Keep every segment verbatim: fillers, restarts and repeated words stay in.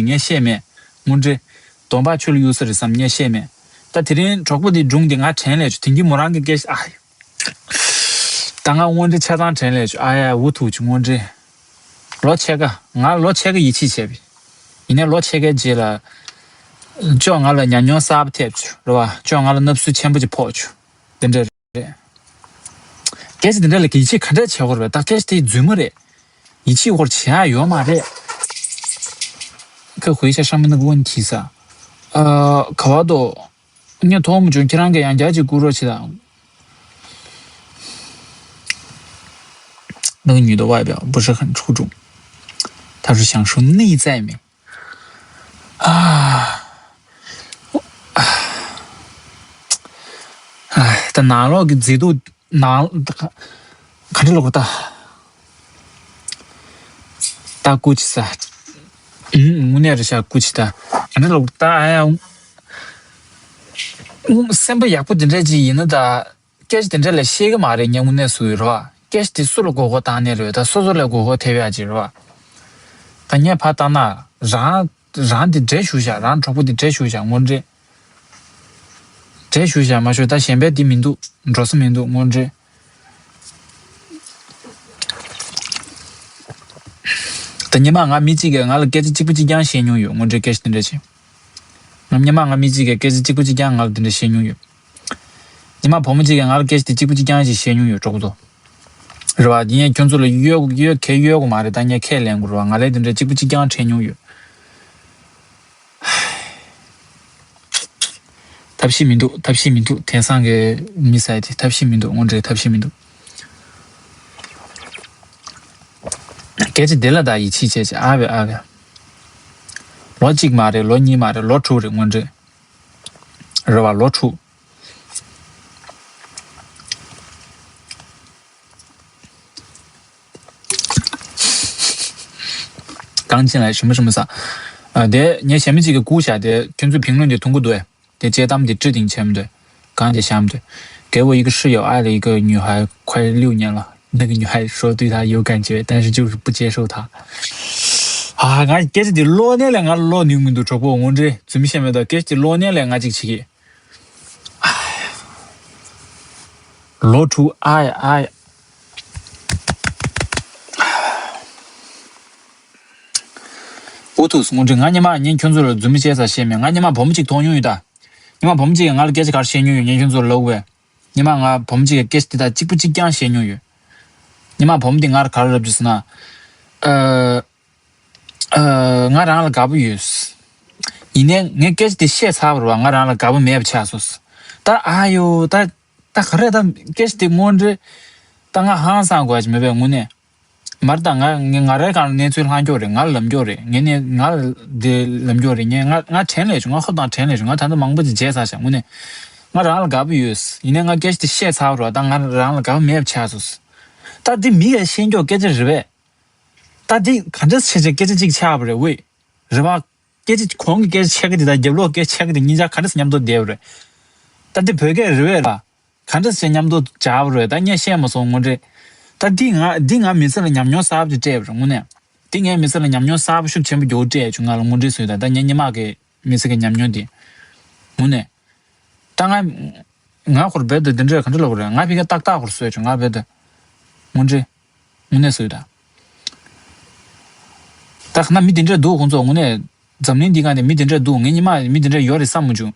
ངས་བཤད་མེད། དངོས་འབྲེལ། གདོང་པ་ཆུ་ལ་གཡུག་ས་རེད་བསམ་ངས་བཤད་མེད། ད་དེ་རིང་གྲོགས་པོ་དེ་སྒྲུང་དེ་ང་དྲན་ལས་བྱུང་དེང་གི་མོ་རང་གི་སྐད་ཆ་ཨ། ད་ང་དངོས་འབྲེལ་ཆ་ཚང་དྲན་ལས་བྱུང་ཨ་ཡ་འུ་ཐུག་བྱུང་དངོས་འབྲེལ། ལོ་ཕྱེད་ཀ་ང་ལོ་ཕྱེད་ཀ་ཡིད་ཆེས་བྱས་པས། ཡིན་ནའི་ལོ་ཕྱེད་ཀའི་རྗེས་ལ། ཅོག་ང་ལ་ཉམས་མྱོང་གསར་པ་ཐེབས་བྱུང་རེད་བ། ཅོག་ང་ལ་སྣབས་སུལ་ཆེན་པོ་ཅིག་ཕོག་བྱུང་། འདི་འདྲ་རེད། སྐད་ཆ་འདི་འདྲ་ལ་ཡིད་ཆེས་ག་འདྲ་བྱེད་དགོས་རེད་ད་སྐད་ཆ་དེ་རྫུན་མ་རེད། ཡིད་ཆེས་སྐོར་བྱེད་ཡག་ཡོད་མ་རེད། ཁ་ཧུའེ་ཤ་上面那个问题噻。呃，考完的，你同我们就 ཁྱེད་རང་གི་ཡང་བསྐྱར་ཅིག་བསྐུར་རོགས་བྱེད་དང་那个女的外表不是很出众，她是享受内在美。 ཨ། ཨ། ད་ནང་ལོགས་ཀྱི་མཛེས་སྡུག་ནང་ག་འདྲ་ལོག་ད། ད་སྐུ་ཅི་ས། ཨུམ། དངོས་གནས་རེད་ཤག་སྐུ་ཅི་ད། ག་འདྲ་ལོག་ད་ཨ་ཡ། སེམས་པ་ཡག་པོ་དེ་འདྲ་ཅིག་ཡིན་ན་ད། སྐད་ཆ་དེ་འདྲ་ལ་བཤད་གི་མ་རེད་ངས་དངོས་གནས་སུ་ཡོད་རོགས། སྐད་ཆ་དེ་སུ་ལ་མགོ་སྐོར་བཏང་ནས་རེད་ད་སོ་སོ་ལ་མགོ་སྐོར་ཐེབས་ཡག་ཅིག་རོགས། ད་ངས་ཕར་བཏང་ན་རང་རང་དེ་འདྲ་ཞུ་བཞག་རང་གྲོགས་པོ་དེ་འདྲ་ཞུ་བཞག་དངོས་འབྲེལ། འདྲ་ཞུ་བཞག་མ་ཞུ་ད་གཞན་པའི་དེ་མི་འདུག་འགྲོ་ས་མི་འདུག་དངོས་འབྲེལ། ད་ཉི་མ་ང་མི་གཅིག་གིས་ང་ལ་སྐད་ཆ་གཅིག་པ་གཅིག་རྐྱང་བཤད་མྱོང་ཡོད་དངོས་འབྲེལ་སྐད་ཆ་དེ་འདྲ་བྱས། ང་ཉི་མ་ང་མི་གཅིག་གིས་སྐད་ཆ་གཅིག་པ་གཅིག་རྐྱང་ང་ལ་དེ་འདྲ་བཤད་མྱོང་ཡོད། ཉི་མ་བུ་མོ་གཅིག་གིས་ང་ལ་སྐད་ཆ་དེ་གཅིག་པ་གཅིག་རྐྱང་ཞིག་བཤད་མྱོང་ཡོད་གྲོགས་པོ་ཚོ། རེད་བ། འདི་ངས་ཁྱོད་ཚོ་ལ་གཡོལ་གཡོལ་ཁས་གཡོལ་དགོས་མ་རེད་ད་ངས་ཁས་ལེན་དགོས་རེད་བ་ང་ལས་དེ་འདྲ་གཅིག་པ་གཅིག་རྐྱང་དྲན་མྱོང་ཡོད། ཐབས་ཤེས་མི་འདུག་ཐབས་ཤེས་མི་འདུག་དེང་སང་གི་མི་ཟེར་དེ་ཐབས་ཤེས་མི་འདུག་དངོས་འབྲེལ་ཐབས་ཤེས་མི་འདུག་སྐད་ཆ་འདི་ལ་ད་ཡིད་ཆེས་བྱས་བྱས་ཨ་བས་ཨ་བས། ལོ་གཅིག་མ་རེད་ལོ་གཉིས་མ་རེད་ལོ་དྲུག་རེད་དངོས་འབྲེལ། རེད་བ་ལོ་དྲུག་གངས་ཅན་ལགས་ཞུ་མི་ཞུ་མི་ས། ཨ། དེ་ངས་གཞན་མི་གཅིག་གིས་བསྐུར་བཞག་དེ་ཁྱོད་ཚོས་བིང་ལོན་དེ་མཐོང་གི་འདུག་ཨེ། དེ་དཔྱེ་གཏམ་དེ་བཀྲིས་དེང་ཆེན་མོ་དེ། གངས་ཀྱི་ཤམ་དེ། 给我一个室友爱了一个女孩快六年了，那个女孩说对他有感觉，但是就是不接受他。 ཨ། ང་སྐད་ཆ་དེ་ཀློག་ནས་ལས་ང་ཀློག་ནུས་མི་འདུག་གྲོགས་པོ་དངོས་འབྲེལ་རྫུན་མི་བཤད་མེད་ད་སྐད་ཆ་དེ་ཀློག་ནས་ལས་ང་གཅིག་བྱེད་ཀྱི། ལོ་དྲུག་ཨ་ཡ་ཨ་ཡ། ཨུ་ཐུག་དངོས་འབྲེལ་ང་ཉི་མ་ཉིན་ཁྱོད་ཚོ་ལ་རྫུན་མ་བྱས་ས་བཤད་མེད་ང་ཉི་མ་བུ་མོ་གཅིག་མཐོང་མྱོང་ཡོད་ད། ཉི་མ་བུ་མོ་གཅིག་གིས་ང་ལ་སྐད་ཆ་ག་རེ་བཤད་མྱོང་ཡོད་ངས་ཁྱོད་ཚོ་ལ་ལབ་དགོས། ཉི་མ་ང་བུ་མོ་གཅིག་གིས་སྐད་ཆ་དེ་དག་གཅིག་པ་གཅིག་རྐྱང་བཤད་མྱོང་ཡོད། ཉི་མ་བུ་མོ་དེ་ང་ལ་ག་རེ་ལབ་རྒྱུ་ཟེར་ན། ཨ། ཨ། ང་རང་ལ་དགའ་པོ་ཡོད། ཡིན་ནའི་ངས་སྐད་ཆ་དེ་བཤད་ཚར་བ་རེད་བ་ང་རང་ལ་དགའ་པོ་མེད་པ་ཆགས་སོང་། ད་ཨ་ཡོ་ད། ད་ག་རེ་ད་སྐད་ཆ་དེ་དངོས་འབྲེལ། ད་ང་ཧང་སང་དགོས་ཀྱི་མེད་པས་དངོས་གནས། མར་ད་ང་ང་ང་རའི་སྒང་ལ་གནས་ཚུལ་ལྷག་མཁན་རེད་ང་ལ་ལབ་མཁན་རེད་ངས་ནས་ང་ལ་དེ་ལབ་མཁན་རེད་ངས་ང་ང་དྲན་ལས་བྱུང་ང་ཧོབ་དང་དྲན་ལས་བྱུང་ང་ད་ལྟ་མང་པོ་ཅིག་བརྗེད་ཚར་ཤག་དངོས་གནས། ང་རང་ལ་དགའ་པོ་ཡོད། ཡིན་ནའི་ང་སྐད་ཆ་དེ་བཤད་ཚར་བ་རེད་ད་ང་རང་ལ་དགའ་པོ་མེད་པ་ཆགས་སོང་། ད་འདི་མི་ཡ་ཤེས་མཁན་སྐད་ཆ་རེད་པས། ད་འདི་ག་འདྲ་བྱས་བྱས་སྐད་ཆ་གཅིག་ཆགས་པ་རེད་ཝེ། རེད་པ། སྐད་ཆ་གོང་གི་སྐད་ཆ་ཆགས་ཀྱི་དེ་དང་རྒྱབ་ལོགས་སྐད་ཆ་ཆགས་ཀྱི་དེ་གཉིས་ཆ་ག་འདྲ་སེ་མཉམ་དུ་བསྡད་པ་རེད། ད་འདི་བོད་སྐད་རེད་པས་ལ། ག་འདྲ་སེ་མཉམ་དུ་སྦྱར་བ་རེད་ད་ངས་ཤེས་མ་སོང་དངོས་འབྲེལ། ད་འདི་ང་འདི་ང་མི་ཚེ་ལ་ཉམས་མྱོང་གསར་པ་ཅིག་སྤྲད་པ་རེད་དངོས་གནས། འདི་ངའི་མི་ཚེ་ལ་ཉམས་མྱོང་གསར་པ་ཤུགས་ཆེན་པོ་མགྱོགས་སྤྲད་བྱུང་ང་ལ་དངོས་འབྲེལ་བཟོས་ད་ད་ངའི་སྔོན་མ་གི་མི་ཚེ་གི་ཉམས་མྱོང་འདི། དངོས་གནས། ད་ང་ང་ཁོར་རྦད་དེ་འདི་འདྲས་ག་འདྲ་ལབ་དགོས་རེད་ང་ཕ་གིར་ཏག་ཏག་ཁོར་བཟོས་བྱུང་ང་རྦད་དེ། དངོས་འབྲེལ། དངོས་གནས་བཟོས་ད། ད་ཁ་ན་མི་འདི་འདྲས་འདུག་ཁོང་ཚོ་དངོས་གནས། འཛམ་གླིང་འདི་ག་ནས་མི་འདི་འདྲས་འདུག་ངས་ཉི་མ་མི་འདི་འདྲས་ཡོད་རེད་བསམ་མ་བྱུང་།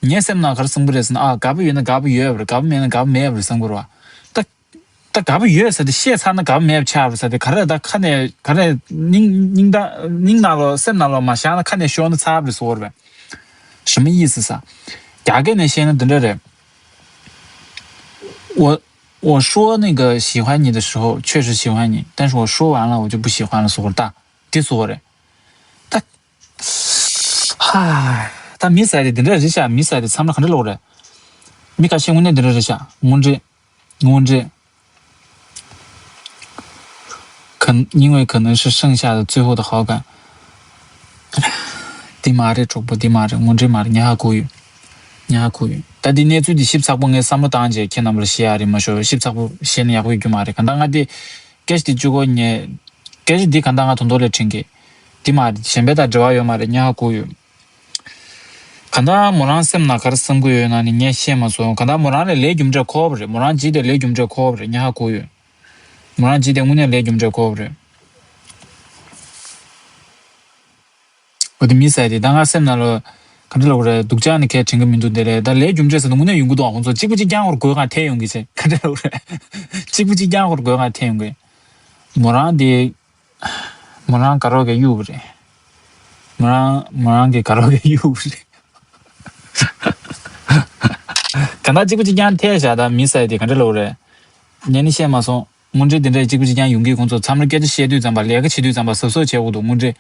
ངའི་སེམས་ནང་ག་རེ་བསམ་གི་རེད་ཟེར་ན་ཨ་དགའ་པོ་ཡོད་ན་དགའ་པོ་ཡོད་པ་རེད་དགའ་པོ་མེད་ན་དགའ་པོ་མེད་པ་རེད་བསམ་གི་རེད་བ། ད། ད་དགའ་པོ་ཡོད་ཟེར་ཏེ་བཤད་ཚར་ན་དགའ་པོ་མེད་པ་ཆགས་པ་ཟེར་ཏེ་ག་རེ་ད་ཁ་ནས་ག་རེ་སྙིང་སྙིང་ད་སྙིང་ནང་ལོགས་སེམས་ནང་ལོགས་མ་བཞག་ན་ཁ་ནས་ཤོར་ན་ཚར་བ་རེད་ཟེར་བ་རེད། 什么意思 ས། རྒྱ་སྐད་ནས་བཤད་ན་འདི་འདྲ་རེད། 我我说那个喜欢你的时候，确实喜欢你，但是我说完了，我就不喜欢了，ཟེར་བ་རེད་ད། དེ་ཟེར་བ་རེད། ད། ཧ། ད་མི་ཟེར་དེ་འདི་འདྲ་རེད་ཤག་མི་ཟེར་དེ་བསམ་བློ་ག་འདྲ་ལོག་རེད། མི་ཁ་ཤས་དངོས་གནས་འདི་འདྲ་རེད་ཤག་དངོས་འབྲེལ། 我这可因为可能是剩下的最后的好感。 དེ་མ་རེད་གྲོགས་པོ་དེ་མ་རེད་དངོས་འབྲེལ་མ་རེད་ཉ་ཧ་གོ་ཡོད། ཉ་ཧ་གོ་ཡོད་ད་དེ་གནས་ཚུལ་དེ་ཞིབ་ཚགས་པོ་ངས་བསམ་བློ་བཏང་རྗེས་ཁྱེད་རྣམ་པར་བཤད་ཡ་རེད་མ་ཤོར་ཞིབ་ཚགས་པོ་བཤད་ན་ཡག་པོ་ཡོད་རྒྱུ་མ་རེད་ག་ད་ང་དེ་སྐད་ཆ་དེ་བཅུ་གོ་ཉེ་སྐད་ཆ་འདི་ག་ད་ང་དོན་དོ་ལས་དྲན་གི་དེ། འདི་མ་རེད། གཞན་པའི་དང་འབྲེལ་བ་ཡོད་མ་རེད། ངས་ཧ་གོ་ཡོད། གང་ལྟར་མོ་རང་སེམས་ནང་ག་རེ་བསམ་གྱི་ཡོད་ན་ནི་ངས་ཤེས་མ་སོང་། གང་ལྟར་མོ་རང་ལ་ལས་རྒྱུ་འབྲས་འཁོར་བ་རེད། མོ་རང་ཇི་དེ་ལས་རྒྱུ་འབྲས་འཁོར་བ་རེད། ངས་ཧ་གོ་ཡོད། མོ་རང་ཇི་དེ་དངོས་གནས་ལས་རྒྱུ་འབྲས་འཁོར་བ་རེད། འོ་དེ་མི་ཟེར་དེ་ད་ང་སེམས་ནང་ལ་ག་འདྲ་ལབ་དགོས་རེད། སྡུག་ཅག་ནི་གས་དྲན་གི་མི་འདུག་དེ་ལས་ད་ལས་རྒྱུ་འབྲས་ཟེར་དུས་དངོས་གནས་ཡོང་གི་འདུག་ཁོང་ཚོ་གཅིག་པུ་གཅིག་རྐྱང་ཁོར་དགོས་གང་ཐད་ཡོང་གི་ཟེར་ག་འདྲ་ལབ་དགོས་རེད། གཅིག་པུ་གཅིག་རྐྱང་ཁོར་དགོས་གང་ཐད་ཡོང་གི། མོ་རང་དེ་མོ་རང་དགའ་རོགས་ཀྱི་གཡུག་པ་རེད། མོ་རང་མོ་རང་གི་དགའ་རོགས་ཀྱི་གཡུག་པ་རེད། ག་ད་གཅིག་པུ་གཅིག་རྐྱང་ཐད་བཞག་ད་མི་ཟེར་དེ་ག་འདྲ་ལབ་དགོས་རེད། ངས་ནི་བཤད་མ་སོང་། དངོས་འབྲེལ་དེ་འདྲ་གཅིག་པུ་གཅིག་རྐྱང་ཡོང་གི། ཁོང་ཚོ་མཚམས་རེ་སྐད་ཆ་བཤད་དུས་ཙམ་པ་ལས་ཀ་བྱེད་དུས་ཙམ་པ་གཟབ་གཟབ་བྱེད་དགོས་འདུག་དངོས་འབྲེལ་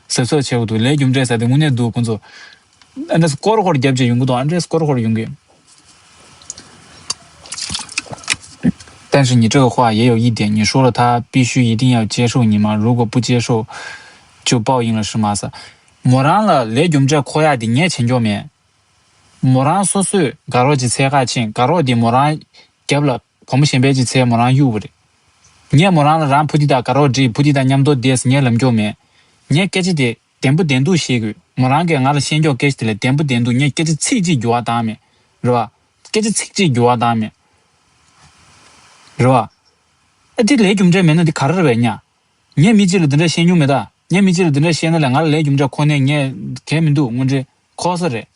གཟབ་གཟབ་བྱེད་དགོས་འདུག་ལས་རྒྱུ་འབྲས་ཟེར་དེ་དངོས་གནས་འདུག་ཁོང་ཚོ་ཨ་འདྲས་སྐོར་སྐོར་རྒྱབ་བྱས་ཡོང་གི་འདུག་ཨ་འདྲས་སྐོར་སྐོར་ཡོང་གི། 但是你这个话也有一点，你说了他必须一定要接受你吗？如果不接受，就报应了，是吗？ ཟེར། མོ་རང་ལ་ལས་རྒྱུ་འབྲས་འཁོར་ཡག་དེ་ངས་བྱེད་འགྱོག་མེད། མོ་རང་སོ་སོས་དགའ་རོགས་ཀྱི་འཚོལ་ག་ཕྱིན། དགའ་རོགས་དེ་མོ་རང་རྒྱབ་ལ་བུ་མོ་གཞན་པའི་ཅིག་འཚོལ་མོ་རང་གཡུག་པ་རེད། ངས་མོ་རང་ལ་རང་བུ་དེ་དང་དགའ་རོགས་འགྲིག་བུ་དེ་དང་མཉམ་དུ་བསྡད་ཟེར་ངས་ལབ་འགྱོག་མེད། ངས་སྐད་ཆ་དེ་བདེན་པ་བདེན་ཐུག་བཤད་དགོས། མོ་རང་གིས་ང་ལ་བཤད་འགྱོག་སྐད་ཆ་དེ་ལ་བདེན་པ་བདེན་ཐུག་ངས་སྐད་ཆ་ཚིག་གཅིག་འགྱུར་བ་བཏང་མེད། རེད་བ། སྐད་ཆ་ཚིག་གཅིག་འགྱུར་བ་བཏང་མེད། རེད་བ། ཨ་དེ་ལས་རྒྱུ་འབྲས་མེད་ན་དེ་ག་རེ་རེད་བས་ཉ། ངས་མི་གཅིག་ལ་འདི་འདྲ་བཤད་མྱོང་མེད་ད། ངས་མི་གཅིག་ལ་འདི་འདྲ་བཤད་ན་ལས་ང་ལ་ལས་རྒྱུ་འབྲས་ཁོ་ནས་ངས་གལ་མི་འདུག་དངོས་འབྲེལ་ཁོ་ས་རེད།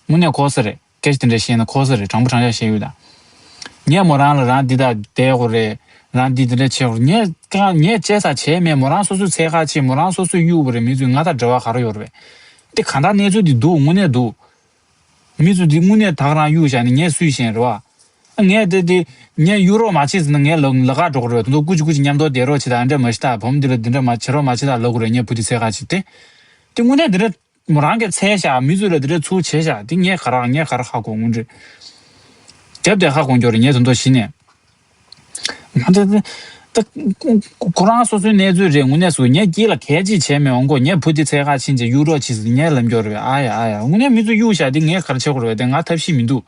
དངོས་གནས་ཁོ་ས་རེད། སྐད་ཆ་འདི་འདྲ་བཤད་ན་ཁོ་ས་རེད། དྲང་པོ་དྲང་བཞག་བཤད་ཡོད་ད། ངས་མོ་རང་ལ་རང་འདི་དང་བསྡད་དགོས་རེད། རང་འདི་འདི་འདྲ་བྱེད་དགོས་ངས་ཀྱང་ངས་བྱས་ས་བྱས་མེད། མོ་རང་སོ་སོའི་འཚོལ་ག་ཕྱིན། མོ་རང་སོ་སོས་གཡུག་པ་རེད། མི་ཚོས་ང་དང་འབྲེལ་བ་ག་རེ་ཡོད་རེད། འདི་གང་ལྟར་གནས་ཚུལ་འདི་འདུག་དངོས་གནས་འདུག་མི་ཚོ་འདི་དངོས་གནས་ད་ག་རང་གཡུག་བཞག་ནས་ངས་སུས་ཤེས་རེད་བ། ངས་དེ་དེ་ངས་གཡུག་རོགས་མ་བྱེད་ཟེར་ན་ངས་ལ་ལ་ཁ་འགྲོ་གི་རེད། དེ་ཚོ་སྐུ་མཁྱེན་སྐུ་མཁྱེན་མཉམ་དུ་བསྡད་རོགས་བྱེད་དང་འདྲ་མ་བྱེད་དང་བུ་མོ་འདི་ལ་འདི་འདྲ་མ་བྱེད་རོགས་མ་བྱེད་དང་ལབ་དགོས་རེད། ངས་བུ་དེ་འཚོལ་ག་ཕྱིན་ཏེ། དེ་དངོས་གནས་འདི་འདྲ་མོ་རང་གིས་འཚོལ་བཞག་མི་ཚོ་ལ་འདི་འདྲ་ཚུར་བྱས་བཞག་དེ་ངས་ག་རང་ངས་ག་རེ་ཧ་གོ་དངོས་འབྲེལ། རྒྱབ་དེ་ཧ་གོ་འགྱོ་རེད། ངས་དེ་ཚོ་གཞི་ནས། ང་ཚོ་ད་ད་ཁོ་རང་སོ་སོའི་གནས་ཚུལ་རེད། དངོས་གནས་སུ་ངས་དཀྱིལ་ལ་གས་ཅིག་བྱས་མེད་འོང་གོ་ངས་བུ་དེ་འཚོལ་ག་ཕྱིན་བྱས་གཡུག་རོགས་བྱེད་ཟེར་ངས་ལབ་འགྱོ་རེད། ཨ་ཡ་ཨ་ཡ་དངོས་གནས་མི་ཚོ་གཡུག་བཞག་དེ་ངས་ག་རེ་བྱེད་དགོས་རེད་དེ་ང་ཐབས་ཤེས་མི་འདུག་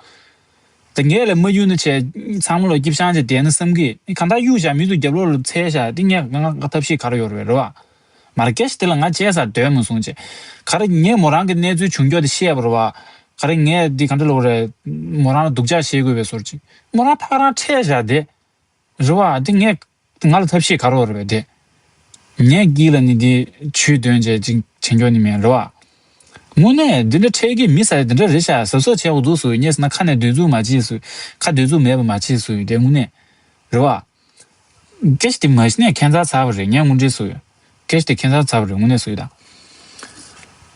ད་ངས་ལ་མ་གཡུག་ན་བྱས་ཚང་མ་ལ་སྐྱིབ་ཤང་བྱས་བསྡད་ན་བསམ་གི་གང་ལྟར་གཡུག་བཞག་མི་ཚོ་རྒྱབ་ལོགས་ལ་འཚོལ་བཞག་དེ་ངས་ང་ང་ཐབས་ཤེས་ག་རེ་ཡོད་རེད་རེད་བ། མ་རེད་སྐད་ཆ་དེ་ལ་ང་བྱས་ས་འདོད་མ་སོང་བྱས། ག་རེ་ངས་མོ་རང་གི་གནས་ཚུལ་བྱུང་རྒྱུ་དེ་བཤད་པ་རེད་བ། ག་རེ་ངས་འདི་ག་འདྲ་ལབ་དགོས་རེད། མོ་རང་ལ་སྡུག་ཅག་བཤད་དགོས་པའི་བཟོ་འདྲ་ཅིག་མོ་རང་ཕ་ག་རང་འཕྲད་བཞག་དེ། རེད་བ། འདི་ངས་ང་ལ་ཐབས་ཤེས་ག་རེ་ཡོད་རེད་པས་དེ། ངས་དཀྱིལ་ལ་ནི་འདི་ཆུ་འདོན་བྱས་ཅིག་བྱེད་འགྱོ་ནི་མེད་རེད་བ། དངོས་གནས་འདི་འདྲ་འཕྲད་ཀྱི་མི་ཟེར་འདི་འདྲ་རེད་ཤག་གཟབ་གཟབ་བྱེད་དགོས་འདུག་ཟེར་ངས་ཟེར་ན་ཁ་ནས་སྡོད་ཚུགས་མ་བྱེད་ཟེར། ཁ་སྡོད་ཚུགས་མེད་པ་མ་བྱེད་ཟེར་དེ་དངོས་གནས། རེད་བ། སྐད་ཆ་དེ་མ་གཞི་ནས་ཁྱད་མཚར་ཚ་བ་རེད། ངས་དངོས་འབྲེལ་ཟེར། སྐད་ཆ་དེ་ཁྱད་མཚར་ཚ་བ་རེད་དངོས་གནས་ཟེར་ད།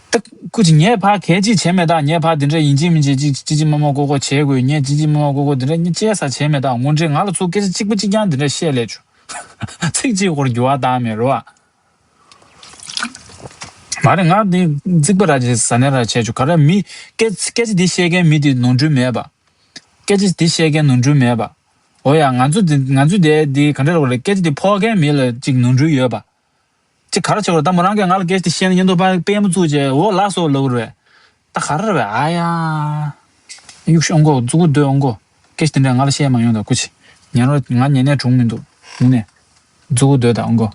ད་སྐུ་མཁྱེན་ངས་ཕར་གལ་ཅིག་བྱས་མེད་ད། ངས་ཕར་འདི་འདྲ་ཡིན་གཅིག་མིན་གཅིག་ཅིག་ཅི་ཅི་མ་མ་ཀོ་ཀོ་བྱས་དགོས། ངས་ཅི་ཅི་མ་མ་ཀོ་ཀོ་འདི་འདྲ་ངས་བྱས་ས་བྱས་མེད་ད། དངོས་འབྲེལ་ང་ལ་ཚུར་སྐད་ཆ་གཅིག་པ་གཅིག་རྐྱང་འདི་འདྲ་བཤད་ལས་བྱུང་། ཚིག་གཅིག་སྐོར་འགྱུར་བ་བཏང་མེད་རོ། མ་རེད་ང་འདི་རྫིག་པ་ར་ཅིག་ཟ་ནས་ར་བྱས་བྱུང་ག་རེ་མི་སྐད་སྐད་ཆ་འདི་བཤད་མཁན་མི་འདི་ནོར་འཁྲུལ་མེད་པ། སྐད་ཆ་འདི་བཤད་མཁན་ནོར་འཁྲུལ་མེད་པ། འོ་ཡ་ང་ཚོ་འདི་ང་ཚོ་འདི་འདི་ག་འདྲ་ར་བ་རེད། སྐད་ཆ་འདི་ཕོག་མཁན་མི་ལ་ཅིག་ནོར་འཁྲུལ་ཡོད་པ། ཅིག་ག་རེ་བྱེད་དགོས་རེད། ད་མོ་རང་གིས་ང་ལ་སྐད་ཆ་དེ་བཤད་ན་མཉམ་དུ་ཕར་པད་མ་བཙུགས་བྱས་འོ་ལགས་སོ་ལབ་རེད། ད་ག་རེ་རེད་ཨ་ཡ། གཡུག་ཤོག་མགོ་མཛུ་གུ་སྡོད་མགོ། སྐད་ཆ་དེ་འདྲ་ང་ལ་བཤད་མ་ཡོང་ད་སྐུ་མཁྱེན། ཉན་རོགས་ང་ཉན་ནས་གྲུང་མི་འདུག་ངུ་ནས། མཛུ་གུ་སྡོད་ད་མགོ།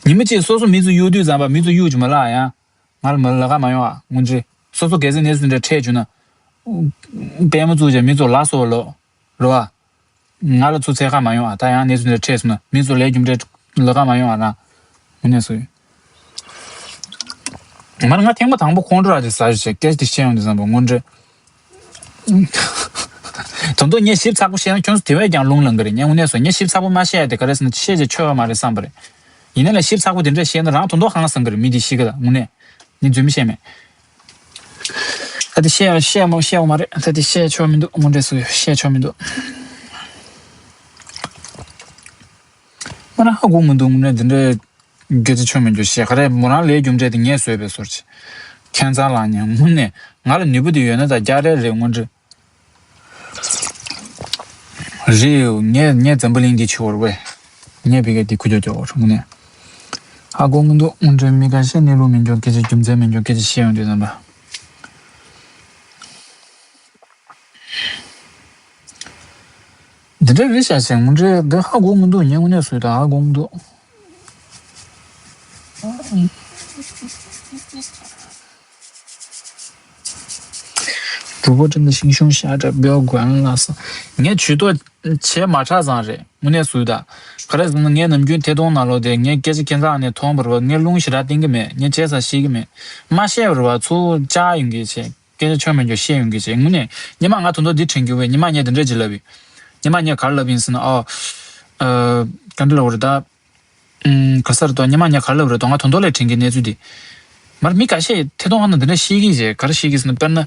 ཉི་མ་གཅིག་སོ་སོ་མི་ཚོ་གཡུག་དུས་ཙམ་པ་མི་ཚོ་གཡུག་རྒྱུ་མ་ལགས་ཡ། ང་ལ་མ་ལ་ཁ་མ་ཡོང་ཨ་དངོས་འབྲེལ། སོ་སོ་གལ་སྲིད་གནས་ཚུལ་འདྲ་འཕྲད་བྱུང་ན། པད་མ་བཙུགས་བྱས་མི་ཚོ་ལགས་སོ་ལོ། རོ་ཨ། ང་ལ་ཚུར་འཚོལ་ག་མ་ཡོང་ཨ། ད་ཡང་གནས་ཚུལ་འདྲ་འཕྲད་སོང་ན་མི་ཚོ་ལས་རྒྱུ་འབྲས་ལ་ཁ་མ་ཡོང་ཨ་ན། དངོས་གནས་སུ། མར་ང་ཐེངས་མ་དང་པོ་ཁོང་ཁྲོ་ར་ཅིག་ཟ་ཞིག་བྱས་སྐད་ཅིག་བཤད་ཡོང་དུས་ཙམ་པ་དངོས་འབྲེལ། དོན་དུ་ངས་ཞིབ་ཚགས་པོ་བཤད་ན་ཁྱོད་ཚོ་དེ་བས་ཀྱང་རླུང་ལངས་གི་རེད། ངས་དངོས་གནས་སུ་ངས་ཞིབ་ཚགས་པོ་མ་བཤད་ཡ་དེ་ག་རེ་ཟེར་ན་བཤད་བྱས་ཆོད་པ་མ་རེད་བསམ་པ་རེད། ཡིན་ན་ལ་ཞིབ་ཚགས་པོ་དེ་འདྲས་བཤད་ན་རང་དོན་དུ་ཧང་སང་གི་རེད། མི་དེ་ཤི་གི་ད་དངོས་གནས། ངས་རྫུན་མ་བཤད་མེད། ད་དེ་བཤད་བཤད་མོ་བཤད་འོ་མ་རེད། ད་དེ་བཤད་ཆོག་མི་འདུག་དངོས་འབྲེལ་སུ་བཤད་ཆོག་མི་འདུག་མ་ར་ཧ་གོ་མི་འདུག་དངོས་གནས་དེ་འདྲའི་རྒྱུ་ཚ་ཆོག་མི་འདུག་བཤད་ག་རེ་མོ་རང་ལས་རྒྱུ་འབྲས་དེ་ངས་བཟོས་པའི་སོར་ཆེ། ཁྱད་མཚར་ལངས་ཉན་དངོས་གནས་ང་ལ་ནུས་པ་དེ་ཡོད་ན་ད་རྒྱ་རེ་རེད་དངོས་འབྲེལ། རེད་ངས་ངས་འཛམ་བུ་གླིང་འདི་ཆེ་བར་བས། ངས་བི་ག་འདི་ཁུ་ཅོ་ཅོ་བར་དངོས་གནས། ཧ་གོ་མི་འདུག་དངོས་འབྲེལ་མི་ཁ་ཤས་གནས་ལུགས་མི་འགྱུར་སྐད་ཆ་རྒྱུ་མཚན་མི་འགྱུར་སྐད་ཆ་བཤད་ཡོང་དུས་ཙམ་པ། འདི་འདྲ་རེད་ཤག་ཟེར་དངོས་འབྲེལ་འདི་ཧ་གོ་མི་འདུག་ངས་དངོས་གནས་སུ་ད་ཧ་གོ་མི་འདུག 主播真的心胸狭窄，不要管了。ངས་ཇུས་གཏོགས་བྱས་མ་ཆགས་ཙང་རེད། དངོས་གནས་སུ་ད། ག་རེ་ཟེར་ན་ངས་ནམ་རྒྱུན་ཐད་གཏོང་ནང་ལོགས་དེ་ངས་སྐད་ཆ་ཁྱད་མཚར་ནས་མཐོང་བ་རེད་བ། ངས་རླུང་ཞེ་དྲག་བསྟན་གི་མེད། ངས་བྱས་ཙང་ཤེས་གི་མེད། མ་བཤད་པ་རེད་བ། ཚུར་བཅར་ཡོང་གི་བྱས། སྐད་ཆ་ཆོ་མེད་ཀྱང་བཤད་ཡོང་གི་བྱས། དངོས་གནས་ཉི་མ་ང་ད་དུང་འདི་དྲན་གྱི་ཡོད། ཉི་མ་ངས་འདི་འདྲས་ཅིག་ལབ་ཡིན། ཉི་མ་ངས་ག་རེ་ལབ་ཡིན་ཟེར་ན། ཨོ། ཨ། ག་འདྲ་ལབ་རེད་ད། ཨུམ། ག་ས་རེད་དོ། ཉི་མ་ངས་ག་རེ་ལབ་རེད་དོ། ང་ད་དུང་ལས་དྲན་གི་གནས་ཚུལ་འདི། མར་མི་ཁ་ཤས་ཐད་གཏོང་ཁང་ནང་འདི་འདྲ་བཤད་གི་བྱས། ག་རེ་བཤད་གི་ཟེར་ན། དཔེར་ན། ད་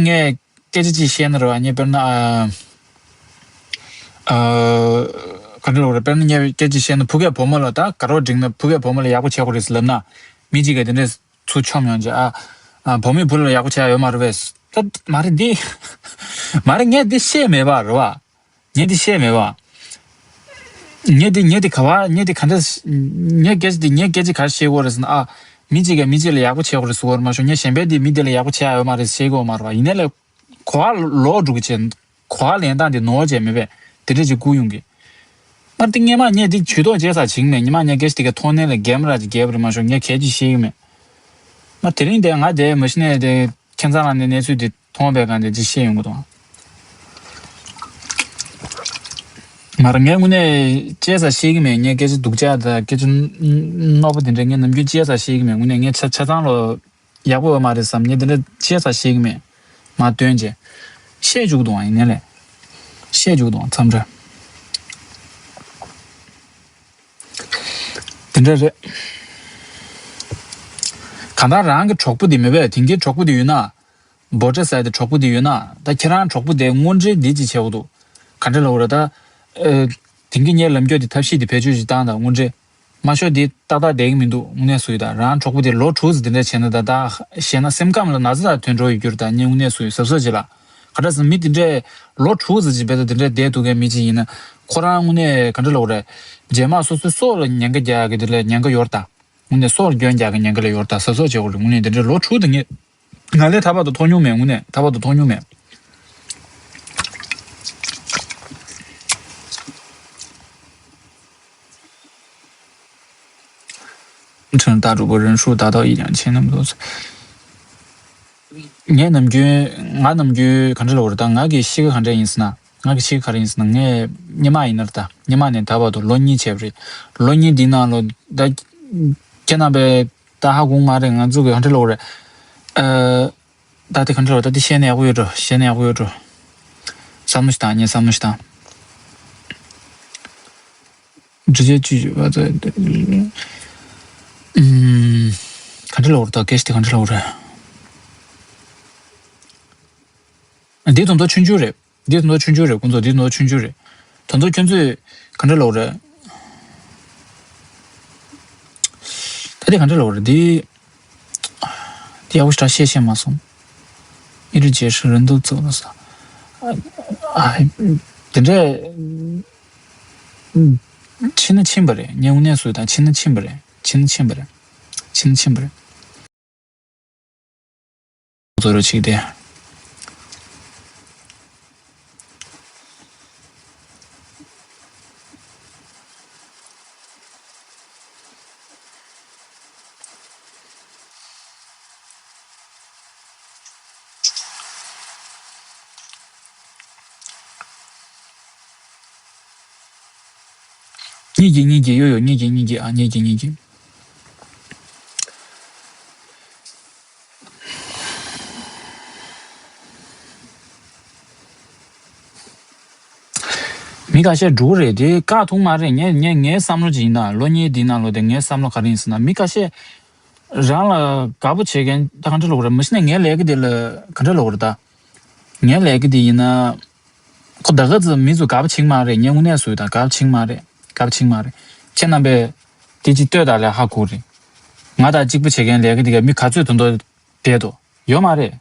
ངས་སྐད་ཆ་ཅིག་བཤད་ན་རེད་བ། ངས་དཔེར་ན། ཨ། ཨ། ག་འདྲ་ལབ་རེད། དཔེར་ན་ངས་སྐད་ཆ་བཤད་ན། ཕྲུ་གུས་བུ་མོ་ལ་ད་དགའ་རོགས་འགྲིག་ན་ཕྲུ་གུས་བུ་མོ་ལ་ཡག་པོ་བྱེད་དགོས་རེད་ཟེར་ལབ་ན། མི་གཅིག་གིས་དེ་འདྲས་ཚུར་ཆོམ་ཡོང་བྱས། ཨ། ཨ། བུ་མོས་བུ་ལ་ཡག་པོ་བྱས་ཡོད་མ་རེད་པས། ད་མ་རེད་འདི། མ་རེད། ངས་འདི་བཤད་མེད་པ་རེད་བ། ངས་འདི་བཤད་མེད་པ། ངས་འདི་ངས་འདི་ག་བ། ངས་འདི་ག་འདྲ། ངས་སྐད་ཆ་འདི། ངས་སྐད་ཆ་ག་རེ་བཤད་ཀྱི་ཡོད་རེད་ཟེར་ན། ཨ། མི་གཅིག་གིས་མི་གཅིག་ལ་ཡག་པོ་བྱེད་དགོས་རེད་ཟེར་གྱི་ཡོད་རེད་མ་གཞི། ངས་གཞན་པས་འདི་མི་འདི་ལ་ཡག་པོ་བྱས་ཡོད་མ་རེད་ཟེར་གྱི་ཡོད་མ་རེད་བ། ཡིན་ནའི་ལས། གོ་བ་ལོག་འགྲོ་གི་བྱས། གོ་བ་ལེན་སྟངས་དེ་ནོར་བྱས་མེད་པས། དེ་འདྲས་ཅིག་བསྐུར་ཡོང་གི། མར་དེ་སྔས་མ་ངས་དེ་ཇུས་གཏོགས་བྱས་ཙང་བྱིངས་མེད། ཉི་མ་ངས་སྐད་ཆ་དེ་ག་མཐོང་སྣེ་ལ་རྒྱབ་མ་ར་ཅིག་རྒྱབ་རེད་མ་གཞི། ངས་གལ་ཆེ་ཤེས་ཀྱི་མེད། མར་དེ་རིང་དེ་ང་དེ་མ་གཞི་ནས་དེ་ཁྱད་མཚར་ལ་ནས་གནས་ཚུལ་དེ་མཐོང་བའི་སྒང་དེ་ཅིག་བཤད་ཡོང་གི་འདུག། མར་ངས་དངོས་གནས་བྱས་ཙང་བཤད་ཀྱི་མེད། ངས་སྐད་ཆ་སྡུག་ཅག་དང་སྐད་ཆ་རྣོ་པོ་དེ་འདྲས་ངས་ནམ་རྒྱུན་བྱས་ཙང་བཤད་ཀྱི་མེད། དངོས་གནས་ངས་ཆ་ཆ་ཚང་ལོ། ཡག་པོ་ཡོད་མ་རེད་བསམ། ངས་འདི་འདྲ་བྱས་ཙང་བཤད་ཀྱི་མེད། མ་སྟོན་བྱས། བཤད་བཅུག་འདུག་ཨང་། ཡིན་ནའི་ལས། བཤད་བཅུག་འདུག་ཨང་། མཚམས་རེ། དེ་འདྲ་རེད། གང་ལྟར་རང་གི་གྲོགས་པོ་དེ་མེད་པས། དེང་གི་གྲོགས་པོ་དེ་ཡོད་ན། འབོད་སྒྲ་ཟེར་དེ་གྲོགས་པོ་དེ་ཡོད་ན། ད་ཁྱེད་རང་གྲོགས་པོ་དེ་དངོས་འབྲེལ་འདི་ཅིག་བྱེད་དགོས་འདུག། ག་འདྲ་ལབ་དགོས་རེད་ད། ཨ། དེང་གི་ངའི་ལམ་རྒྱུད་དེ་ཐབས་ཤེས་དེ་བེད་སྤྱོད་ཅིག་བཏང་དང་། དངོས་འབྲེལ། མ་ཤོག་འདི་ཏག་ཏག་བསྡད་ཀྱི་མི་འདུག། དངོས་གནས་སུ་ཡོད་ད། རང་གྲོགས་པོ་དེ་ལོ་དྲུག་ཙམ་དེ་འདྲ་བྱས་ན། ད་ད་བཤད་ན་སེམས་ཁམས་ལ་ན་ཚ་དང་དོན་འགྲོ་ཡོད་རྒྱུ་རེད་ད། ངས་དངོས་གནས་སུ་ཡོད་གཟབ་གཟབ་བྱེད་ལ། ག་འདྲ་ཟེར་ན་མི་དེ་འདྲས་ལོ་དྲུག་ཙམ་ཅིག་བེད་ད་དེ་འདྲས་བསྡད་འདུག་མཁན་མི་ཅིག་ཡིན་ན། ཁོ་རང་དངོས་གནས་ག་འདྲ་ལབ་དགོས་རེད། རྗེས་མ་སོ་སོའི་སྲོག་ལ་ཉེན་ཁ་རྒྱག་གི་དེ་ལ་ཉེན་ཁ་ཡོད་རེད་ད། དངོས་གནས་སྲོག་ལ་སྐྱོན་རྒྱག་གི་ཉེན་ཁ་ལ་ཡོད་རེད་ད། གཟབ་གཟབ་བྱེད་དགོས་རེད། དངོས་གནས་དེ་འདྲས་ལོ་དྲུག་དེ་ངས། ང་ལས་ད་བར་དུ་མཐོང་མྱོང་མེད། དངོས་གནས་ད་བར་དུ་མཐོང་མྱོང་མེད། 成大主播人数达到一两千那么多次。 ངས་ནམ་རྒྱུན། ང་ནམ་རྒྱུན་ག་འདྲ་ལབ་དགོས་རེད་ད། ང་གི་གཤིས་ཀ་ག་འདྲ་ཡིན་ཟེར་ན། ང་གི་གཤིས་ཀ་ག་རེ་ཡིན་ཟེར་ན། ངས་སྔོན་མ་ཡིན་ན་རེད་ད། སྔོན་མ་ནས་ད་བར་དུ་ལོ་གཉིས་བྱས་པ་རེད། ལོ་གཉིས་འདིའི་ནང་ལོ་ད། ཁྱེད་རྣམ་པས་ད་ཧ་གོ་མ་རེད། ང་ཚོ་གི་ག་འདྲ་ལབ་དགོས་རེད། ཨ། ད་དེ་ག་འདྲ་ལབ། ད་དེ་བཤད་ན་ཡག་པོ་ཡོད་འགྲོ། བཤད་ན་ཡག་པོ་ཡོད་འགྲོ། བསམ་བློ་ཞིག་བཏང་། ངས་བསམ་བློ་ཞིག་བཏང་། 直接拒绝吧，这，嗯，ག་འདྲ་ལབ་དགོས་རེད་ད། སྐད་ཆ་དེ་ག་འདྲ་ལབ་དགོས་རེད། འདི་དོན་དག་ཆུང་ཆུང་རེད། འདི་དོན་དག་ཆུང་ཆུང་རེད། ཁོང་ཚོ་འདི་དོན་དག་ཆུང་ཆུང་རེད། དོན་དག་ཁྱོད་ཚོས་ག་འདྲ་ལབ་དགོས་རེད། ད་དེ་ག་འདྲ་ལབ་དགོས་རེད། འདི། དེ་ཡག་པོ་ཞེ་དྲག་བཤད་ཤེས་མ་སོང་། 一直解释人都走了 ས། ཨ། དེ་འདྲས། ཕྱིན་ན་ཕྱིན་པ་རེད། ངས་དངོས་གནས་སུ་ད། ཕྱིན་ན་ཕྱིན་པ་རེད། ཕྱིན་ན་ཕྱིན་པ་རེད། ཕྱིན་ན་ཕྱིན་པ་རེད། བཟོ་རོགས་བྱེད་དེ། གཉིས་ཀྱི་གཉིས་ཀྱི་ཡོ་ཡོ། གཉིས་ཀྱི་གཉིས་ཀྱི། ཨ། གཉིས་ཀྱི་གཉིས་ཀྱི། མི་ཁ་ཤས་འགྲོ་གི་རེད། དེ་བཀག་ཐུབ་མ་རེད། ངས་ངས་ངའི་བསམ་བློ་ཅིག་ཡིན་ན། ལོ་གཉིས་འདིའི་ནང་ལོ་དེ་ངའི་བསམ་བློ་ག་རེ་ཡིན་ཟེར་ན། མི་ཁ་ཤས་རང་ལ་དགའ་པོ་བྱེད་མཁན་ད་ག་འདྲ་ལབ་དགོས་རེད། མ་གཞི་ནས་ངའི་ལས་ཀ་དེ་ལ་ག་འདྲ་ལབ་དགོས་རེད་ད། ངའི་ལས་ཀ་དེ་ཡིན་ན། ཁོ་ད་ག་ཚོད་མི་ཚོ་དགའ་པོ་བྱེད་མ་རེད། ངས་དངོས་གནས་སུ་ད་དགའ་པོ་བྱེད་མ་རེད། དགའ་པོ་བྱེད་མ་རེད། ཁྱེད་རྣམ་པས་དེ་ཅིག་ལྟོས་དང་ལས་ཧ་གོ་རེད། ང་དང་གཅིག་པ་བྱེད་མཁན་ལས་ཀ་དེ་ག་མི་ག་ཚོད་དོན་དོ་བསྡད་དོ། ཡོད་མ་རེད།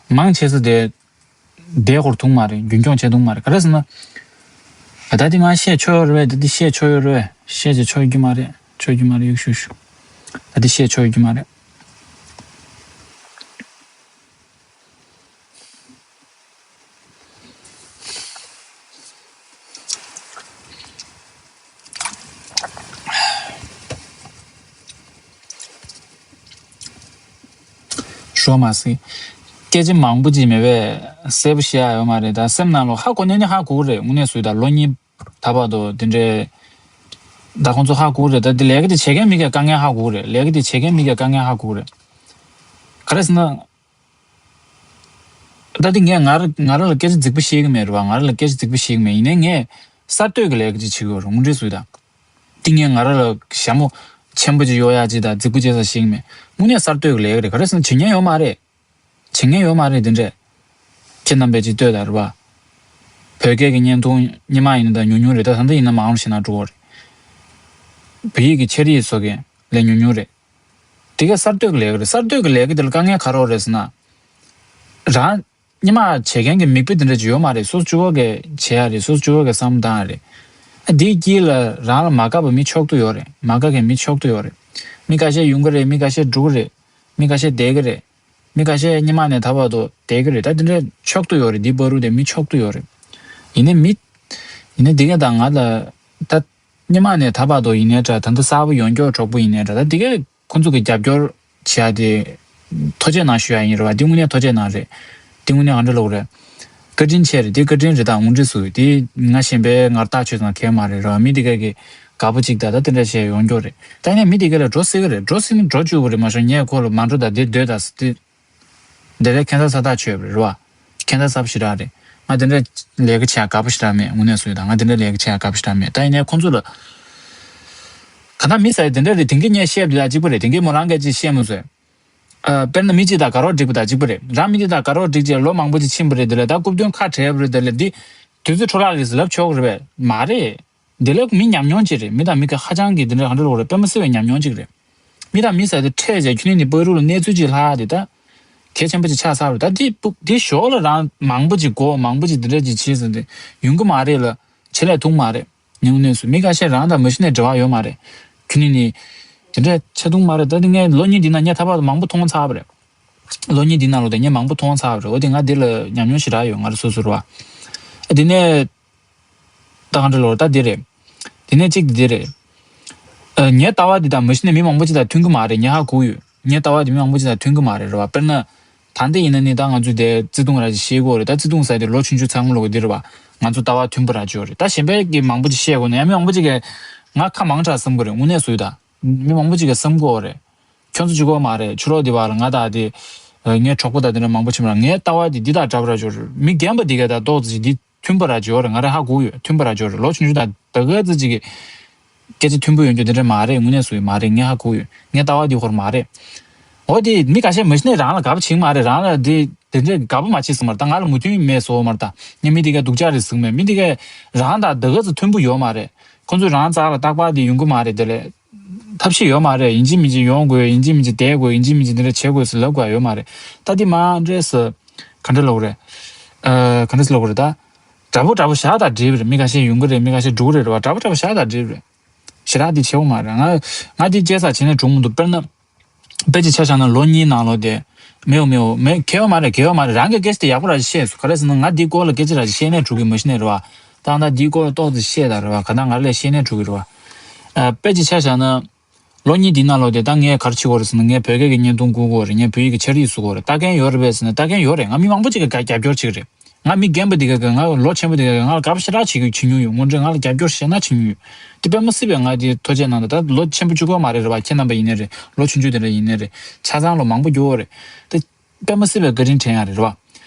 མང་ཆེ་ས་དེ་བསྡད་སྐོར་ཐུག་མ་རེད། རྒྱུན་སྐྱོང་བྱེད་ཐུབ་མ་རེད། ག་རེ་ཟེར་ན། ད་དེ་མ་བཤད་ཆོག་ཡོད་རེད་པས། ད་དེ་བཤད་ཆོག་ཡོད་རེད་པས། བཤད་ཅེས་ཆོག་རྒྱུ་མ་རེད། ཆོག་རྒྱུ་མ་རེད། ཡུག་ཤུ་ཤུ། ད་དེ་བཤད་ཆོག་རྒྱུ་མ་རེད། ཞུ་བ་མ་ཟད། སྐད་ཆ་མང་པོ་ཅིག་མེད་པས་གསལ་པོ་བཤད་ཡ་ཡོད་མ་རེད། ད་སེམས་ནང་ལོགས་ཧ་གོ་ནས་ནི་ཧ་གོ་གི་རེད། དངོས་གནས་སུ་ད་ལོ་གཉིས་ད་བར་དུ་དེ་འདྲའི་ད་ཁོང་ཚོ་ཧ་གོ་གི་རེད། ད་དེ་ལས་ཀ་དེ་བྱེད་མཁན་མི་ག་དཀའ་ངལ་ཧ་གོ་གི་རེད། ལས་ཀ་དེ་བྱེད་མཁན་མི་ག་དཀའ་ངལ་ཧ་གོ་གི་རེད། ག་རེ་ཟེར་ན། ད་དེ་ངས་ང་ར་ང་ར་ལ་སྐད་ཆ་རྫིག་པོ་བཤད་གི་མེད་རེད་བ། ང་ར་ལ་སྐད་ཆ་རྫིག་པོ་བཤད་གི་མེད། ཡིན་ནའི་ངས་གསར་གཏོད་ཀྱི་ལས་ཀ་ཅིག་བྱེད་གི་ཡོད་རེད། དངོས་འབྲེལ་སུ་ད། དེ་ངས་ང་ར་ལ་ཞྭ་མོ་ཆེན་པོ་ཅིག་གཡོག་ཡག་ཅིག་དང་རྫིག་པོ་བྱེད་ས་བཤད་གི་མེད། དངོས་གནས་གསར་གཏོད་ཀྱི་ལས་ཀ་རེད། ག་རེ་ཟེར་ན་བྱེད་མཁན་ཡོད་མ་རེད། བྱེད་མཁན་ཡོད་མ་རེད་དེ་འདྲས། ཁྱེད་རྣམ་པས་ཅིག་ལྟོས་དང་རེད་བ། བོད་སྐད་ཀྱི་བརྙན་ཐུང་སྔོན་མ་ཡིན་ན་ད་ཉུང་ཉུང་རེད། ད་ད་ལྟ་ཡིན་ན་མང་རུ་ཕྱིན་ན་འགྲོ་གི་རེད། བོད་ཡིག་གི་འཆར་ཡིག་བཟོ་མཁན་ལས་ཉུང་ཉུང་རེད། དེ་ག་གསར་གཏོད་ཀྱི་ལས་ཀ་རེད། གསར་གཏོད་ཀྱི་ལས་ཀ་དེ་ལ་དཀའ་ངལ་ག་རེ་རེད་ཟེར་ན། རང་སྔོན་མ་བྱེད་མཁན་གྱི་མིག་དཔེ་དེ་འདྲ་ཅིག་ཡོད་མ་རེད། སོ་སོ་གཅིག་པོ་གིས་བྱེད་ཡ་རེད། སོ་སོ་གཅིག་པོ་གིས་བསམ་བློ་བཏང་ཡ་རེད། ཨ་དེའི་དཀྱིལ་ལ་རང་ལ་མ་དགའ་བ་མི་ཕྱོགས་བསྡུ་ཡོད་རེད། མ་དགའ་མཁན་མི་ཕྱོགས་བསྡུ་ཡོད་རེད། མི་ཁ་ཤས་ཡོང་གི་རེད། མི་ཁ་ཤས་འགྲོ་གི་རེད། མི་ཁ་ཤས་བསྡད་ཀྱི་རེད། མི་ཁ་ཤས་སྔོན་མ་ནས་ད་བར་དུ་བསྡད་ཀྱི་རེད། ད་དེ་འདྲ་ཕྱོགས་བསྡུ་ཡོད་རེད། འདི་བར་དུ་དེ་མི་ཕྱོགས་བསྡུ་ཡོད་རེད། ཡིན་ནའི་མི། ཡིན་ནའི་འདི་ག་དང་ང་ལ་ད་སྔོན་མ་ནས་ད་བར་དུ་ཡིན་ནའི་འདྲ། ད་ལྟ་གསར་པ་ཡོང་མགྱོགས་གྲོགས་པོ་ཡིན་ནའི་འདྲ། ད་འདི་གས་ཁོང་ཚོ་གི་རྒྱབ་སྐྱོར་བྱེད་ཡ་དེ་ཐུགས་རྗེ་གནང་ཞུ་ཡ་ཡིན་རེད་བ། འདི་དངོས་གནས་ཐུགས་རྗེ་གནང་རེད། འདི་དངོས་གནས་ག་འདྲ་ལབ་དགོས་རེད། བཀའ་དྲིན་ཆེ་རེད། འདི་བཀའ་དྲིན་རེད། ད་དངོས་འབྲེལ་སུ་དེ་ང་གཞན་པའི་ངར་ཐག་ཆོད་ཙང་གལ་མ་རེད་རེད་བ། མི་འདི་གས་ཀྱི་དགའ་པོ་གཅིག་ད་ད་དེ་འདྲ་བྱས་ཡོང་མགྱོགས་རེད། ད་ཡིན་ནའི་མི་འདི་གས་ལ་འགྲོ་སྲིད་གི་རེད། འགྲོ་སྲིད་ན་འགྲོ་བཅུག་གི་རེད། མ་གཞི་ངས་ཁོ་ལ་མ་འགྲོ་ད་འདི་སྡོད་ད་ཟེར་དེ། འདི་ལས་ཁྱད་མཚར་ས་ཐག་ཆོད་པ་རེད་བ། ཁྱད་མཚར་ས་པོ་ཞེ་དྲག་རེད། ང་དེ་འདྲ་ལས་ཀ་བྱེད་ཡ་དགའ་པོ་ཞེ་དྲག་མེད། དངོས་གནས་སུ་ཡོད་ད། ང་དེ་འདྲ་ལས་ཀ་བྱེད་ཡ་དགའ་པོ་ཞེ་དྲག་མེད། ད་ཡིན་ནའི་ཁོང་ཚོ་ལ་ག་ད་མི་ཟེར་དེ་འདྲ་རེད། དེང་གི་ངས་བཤད་པ་དེ་དང་གཅིག་པ་རེད། དེང་གི་མོ་རང་སྐད་ཅིག་བཤད་མི་བཟོད། ཨ་དཔེར་ན་མི་གཅིག་དང་དགའ་རོགས་འགྲིག་པ་དང་གཅིག་པ་རེད། རང་མི་གཅིག་དང་དགའ་རོགས་འགྲིག་རྗེས་ལོ་མང་པོ་ཅིག་ཕྱིན་པ་རེད། དེ་ལས་ད་སྐུ་མདུན་ཁ་བྲལ་བ་རེད། དེ་ལས་འདི་དུས་ཚོད་འཕྲོ་བརླག་རེད་ཟེར་ལབ་ཆོག་གི་རེད་པས། མ་རེད། དེ་ལས་མི་ཉམས་མྱོང་ཅིག་རེད། མི་དང་མི་གི་ཧ་ཅང་གི་དེ་འདྲ་ག་འདྲ་ལབ་དགོས་རེད། དཔེ་མི་སྲིད་པའི་ཉམས་མྱོང་ཅིག་རེད། མི་དང་མི་ཟེར་དེ་འཕྲད་རྗེས་ཁྱོད་ནི་ནི་བར་དུ་ལ་གནས་ཚུལ་ཅིག་ལྷག་དེ་ད་གལ་ཆེན་པོ་ཅིག་ཆགས་ཚར་བ་རེད། ད་དེ་སྤུ་དེ་ཞོར་ལ་རང་མང་པོ་ཅིག་གོ། མང་པོ་ཅིག་དེ་འདྲ་ཅིག་བྱས་ཟིན་ཏེ་ཡོང་གི་མ་རེད་ལ། བྱེད་ལས་ཐུབ་མ་རེད། ཉུང་གནས་སུ་མི་ཁ་ཤས་རང་དང་མ་གཞི་ནས་འབྲེལ་བ་ཡོད་མ་རེད། ཁྱོད་ནི་ནི་དེ་འདྲ་བྱེད་ཐུབ་མ་རེད། ད་དེ་ངས་ལོ་གཉིས་འདི་ན་ངས་ད་བར་དུ་མང་པོ་མཐོང་ཚར་བ་རེད། ལོ་གཉིས་འདི་ནང་ལོ་དེ་ངས་མང་པོ་མཐོང་ཚར་བ་རེད། འོ་དེ་ང་འདི་ལ་ཉམས་མྱོང་ཞེ་དྲག་ཡོད། ང་རང་སོ་སོ་རེད་བ། དེ་ནས་ད་ག་འདྲ་ལོ་ད་འདི་རེད། དེ་ནས་གཅིག་འདི་རེད། ཨ་ངའི་ལྟ་བ་འདི་དང་མ་གཞི་ནས་མི་མང་པོ་ཅིག་དང་མཐུན་གི་མ་རེད། ངས་ཧ་གོ་ཡོད། ངའི་ལྟ་བ་འདི་མི་མང་པོ་ཅིག་དང་མཐུན་གི་མ་རེད། རེད་བ། དཔེར་ན་ད་འདི་ཡིན་ན་ནི་ད་ང་ཚོས་དེ་བརྩེ་དུང་ར་ཅིག་བཤད་དགོས་རེད། ད་བརྩེ་དུང་ཟེར་དེ་ལོ་ཆུང་ཆུང་ཚང་མ་ལོག་གི་འདི་རེད་བ། ང་ཚོ་ལྟ་བ་མཐུན་པ་ར་ཅིག་ཡོད་རེད། ད་གཞན་པའི་གི་མང་པོ་ཅིག་བཤད་དགོས་ན་ཡང་མི་མང་པོ་ཅིག་གིས་ང་ཁ་མང་དྲགས་བསམ་གི་རེད། དངོས་གནས་སུ་ད་མི་མང་པོ་ཅིག་གིས་བསམ་གི་ཡོད་རེད། ཁྱོད་ཚོ་གཅིག་པོ་མ་རེད། ཕྱི་ལོགས་འདི་བ་ལ་ང་དང་དེ་ངའི་གྲོགས་པོ་དང་དེ་འདྲ་མང་པོ་ཕྱིན་པ་ར། ངའི་ལྟ་བ་འདི་འདི་དང་འདྲ་པོ་ར་ཅིག་ཡོད་རེད། མི་རྒན་པ་འདི་གས་ད་ཏོག་ཙམ་ཅིག་འདི་མཐུན་པ་ར་ཅིག་ཡོད་རེད། ང་རང་ཧ་གོ་ཡོད། མཐུན་པ་ར་ཅིག་ཡོད་རེད། ལོ་ཆུང་ཆུང་དང་ད་ག་ཙམ་ཅིག་གི་སྐད་ཆ་མཐུན་པོ་ཡོང་རྒྱུ་དེ་འདྲ་མ་རེད། དངོས་གནས་སུ་མ་རེད། ངས་ཧ་གོ་ཡོད། ངའི་ལྟ་བ་འདི་ཧོར་མ་རེད། འོ་དེ་མི་ཁ་ཤས་མ་གཞི་ནས་རང་ལ་དགའ་པོ་བྱེད་ཀྱི་མ་རེད། རང་ལ་དེ་དེ་འདྲའི་དགའ་པོ་མ་བྱེད་ཟེར་མ་རེད། ད་ང་ལ་མོས་མཐུན་མེད་བཟོ་མ་རེད། ད་ངས་མི་དེ་གས་སྡུག་ཅག་རེད་ཟེར་གྱི་མེད། མི་དེ་གས་རང་དང་ད་ག་ཙམ་མཐུན་པོ་ཡོད་མ་རེད། ཁོ་ཚོས་རང་རྩ་ལ་རྟག་པར་དེ་ཡོང་གི་མ་རེད། དེ་ལས་ཐབས་ཤེས་ཡོད་མ་རེད། ཡིན་གཅིག་མིན་གཅིག་ཡོང་དགོས། ཡིན་གཅིག་མིན་གཅིག་བསྡད་དགོས། ཡིན་གཅིག་མིན་གཅིག་འདི་འདྲ་བྱེད་དགོས་ཟེར་ལབ་དགོས་ཡོད་མ་རེད། ད་འདི་མ་འདྲེས་སུ་ག་འདྲ་ལབ་དགོས་རེད། ཨ་ག་འདྲ་ལབ་དགོས་རེད། ད་འདྲ་པོ་འདྲ་པོ་བཞག་དང་འགྲིག་པ་རེད། མི་ཁ་ཤས་ཡོང་གི་རེད། མི་ཁ་ཤས་འགྲོ་གི་རེད་རེད་བ། འདྲ་པོ་འདྲ་པོ་བཞག་དང་འགྲིག་པ་རེད། ཞེ་དྲག་འདི་བྱེད་དགོས་མ་རེད། ང་ང་འདི་བྱས་ས་བྱས་ནས་འགྲོ་མི་འདུག་དཔེར་ན། དཔེ་ཅིག་ཆ་བཞག་ན་ལོ་གཉིས་ནང་ལོགས་དེ། མེའོ་མེའོ་མེ་གལ་ཡོད་མ་རེད། གལ་ཡོད་མ་རེད། རང་གི་སྐད་ཆ་དེ་ཡག་པོ་ར་ཅིག་བཤད་སོང་། ག་རེ་ཟེར་ན་ང་འདིའི་སྐོར་ལ་སྐད་ཆ་ར་ཅིག་བཤད་ནས་འགྲོ་གི་མ་གཞི་ནས་རེད་བ། ད་ང་འདིའི་སྐོར་ལ་ཏོག་ཙམ་བཤད་དང་རེད་བ། ག་ད་ང་ལས་བཤད་ནས་འགྲོ་གི་རེད་བ། ཨ་དཔེ་ཅིག་ཆ་བཞག་ན། ལོ་གཉིས་འདི་ནང་ལོགས་དེ་ད་ངས་ག་རེ་བྱེད་དགོས་རེད་ཟེར་ན། ངས་བོད་སྐད་ཀྱི་བརྙན་ཐུང་བསྐུར་དགོས་རེད། ངས་བོད་ཡིག་གི་འཆར་ཡིག་བཟོ་དགོས་རེད། ལྟ་མཁན་ཡོད་རེད་པས་ཟེར་ན་ལྟ་མཁན་ཡོད་རེད། ང་མི་མང་པོ་ཅིག་གི་རྒྱབ་སྐྱོར་བྱེད་ཀྱི་རེད། ང་མི་རྒན་པ་འདི་ག་གི་ང་ལོ་ཆེན་པོ་འདི་ག་གི་ང་ལ་དགའ་པོ་ཞེ་དྲག་བྱེད་ཀྱི་བྱེད་མྱོང་ཡོད། དངོས་འབྲེལ་ང་ལ་རྒྱབ་སྐྱོར་བྱས་ན་བྱེད་མྱོང་ཡོད། དེ་དཔེ་མི་སྲིད་པའི་ང་དེ་ཐུགས་རྗེ་གནང་། ད་ལོ་ཆེན་པོ་གཅིག་པོ་མ་རེད་རེད་བ། ཁྱེད་རྣམ་པ་ཡིན་ནའི་རེད། ལོ་ཆུང་ཆུང་དེ་འདྲ་ཡིན་ནའི་རེད། ཆ་ཚང་ལོ་མང་པོ་རྒྱུགས་ཡོད་རེད། དེ་དཔེ་མི་སྲིད་པའི་བཀའ་དྲིན་དྲན་ཡ་རེད་རེད་བ།